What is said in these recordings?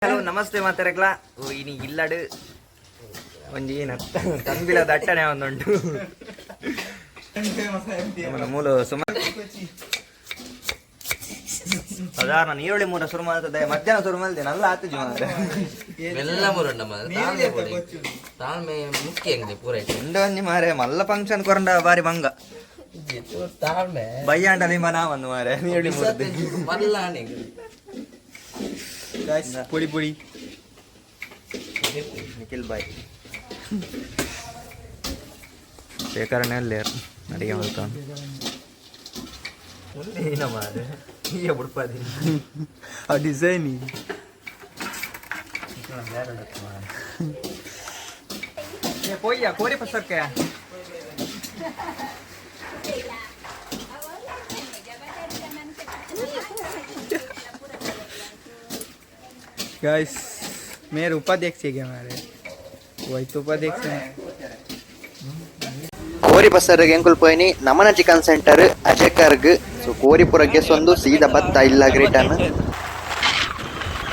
Hello namaste ಮಾತಾರಕ್ಲ. ಇನಿ ಇಲ್ಲಡು ಒಂಜಿ ತಂಬಿಲ ದಟ್ಟಣೆ ಒಂದುಂಟು. ನಮ್ಮನ ಮೂಲ ಸುಮಾರು ಸಾಧಾರಣ ನೀರುಳ್ಳಿ ಮೂರ ಶುರು ಮಾಡ್ತದೆ, ಮಧ್ಯಾಹ್ನ ಶುರು ಮಾಡಿದೆ ನಲ್ಲ ಆತು ಜೀವ. ಮೆಲ್ಲ ಮುರುಂಡ ಮಾರ್ರೆ, ತಾಳ್ಮೆ ಬೋಡೆ. ತಾಳ್ಮೆ ಮುಖ್ಯ ಎಂಗ್ಲೆ ಪೂರ ಐತೆ. ಉಂಡ ಒಂಜಿ ಮಾರೆ ಮಲ್ಲ ಫಂಕ್ಷನ್ ಕೊರಂಡ ಬಾರಿ ಬಂಗ. ತಾಳ್ಮೆ. ಬಯ್ಯಾಂಡ ನಿಮ್ಮ ನಾ ಒಂದು ಮಾರೆ ನೀರುಳ್ಳಿ ಮೂರದ್ದು. ಮಲ್ಲ ಆಣೆ. ಪುಡಿ ಪುಡಿ ನಿಖಿಲ್ ಬಾಯ್ ಶೇಖರಣೆ ಅಲ್ಲೇ ಅಡಿಗೆ ಮಾಡ್ತಾನೆ ಏನ ಮಾರೆ ಈಗ ಬುಡ್ಪಾದಿ. ಆ ಡಿಸೈನ್. ಪೊಯ್ಯ ಕೋರಿ ಪಸಕ್ಕೆ. गाइस, मेरे उपाध्यक्ष है हमारे, वही तो उपाध्यक्ष है। ಕೋರಿ ಬಸರ್ಗೆ ಎಂಕುಲ್ ಪೋಯಿನಿ ನಮನ ಚಿಕನ್ ಸೆಂಟರ್ ಅಜೇಕರ್ಗ್. ಸೊ ಕೋರಿಪುರ ಗೆಸೊಂದು ಸೀದಾ ಬತ್ತ ಇಲ್ಲ ರಿಟರ್ನ್.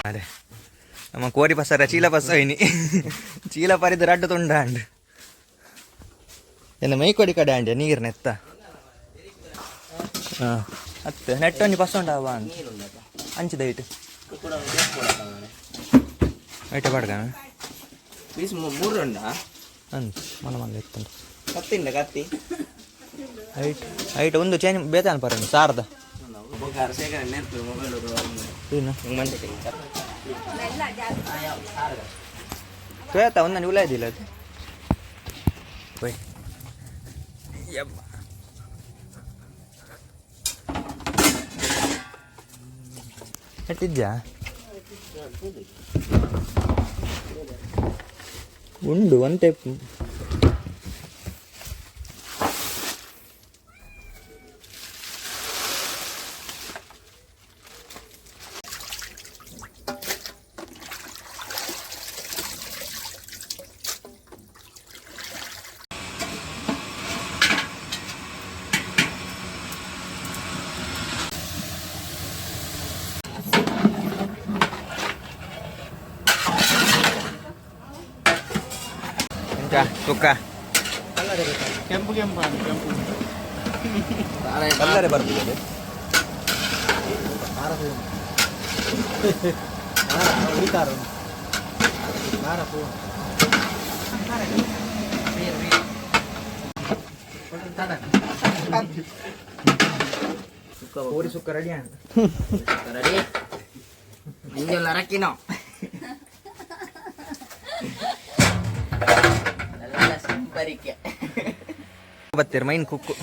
ಅರೆ ನಮ್ಮ ಕೋರಿ ಪಸರ ಚೀಲ ಪಸ ಇನಿ ಚೀಲ ಪರಿದ ರಡ್ಡು ತುಂಡ ಅಂಡ್ ಎನ್ನ ಮೈ ಕೊಡಿ ಕಡೆ ಅಂಡೆ ನೀರು ನೆತ್ತ. ಹಾಂ ಅತ್ತೆ ನೆಟ್ಟ ಒಂಜಿ ಪಸ ಉಂಡವ ಅಂತ ಅಂಚಿದ ಇಟ್ಟು ಐಟೆ ಪಾಡ್ಗ. ಪೀಸ್ ಮೂರುಂಡ. ಅಂದ್ ಮನ ಮಲ್ಲ ಎತ್ತುಂಡು. ಕತ್ತಿಂಡ ಕತ್ತಿ. ಐಟ್ ಐಟ್ ಒಂದು ಚೇಂಜ್ ಬೇತೆ ಅನ್ಪಾರ ಸಾರ್ದ. ಬೊಕ ಶೇಖರಣೆ ನೆರ್ಪು ಮೊಬೈಲ್. ಏನು ತುಯತ ಒಂದನ್ನು ಉಲ ಇದ್ದಿಲ್ಲ ಅದು ಹೋಯ್ ಯಬ್ಬ. ಎಟ್ಟಿದ್ಯಾ ಉಂಡು ಒನ್ ಟೈಪ್. ಎಂತ ಸುಕ್ಕ? ಕೆಂಪು ಕೆಂಪು ಅಂತ ಕೆಂಪು. ಕಲ್ಲರೆ ಬರ್ತದೆ. ಕೋರಿ ಸುಕ್ಕ ರೆಡಿ. ರೆಡಿ, ಇಂಜಲ್ ಅರಕಿನೋ ಎಲ್ಲ ಸಿಂಪರಿಕೆ. ಬತ್ತೀರ್ ಮೈನ್ ಕುಕ್ಕು.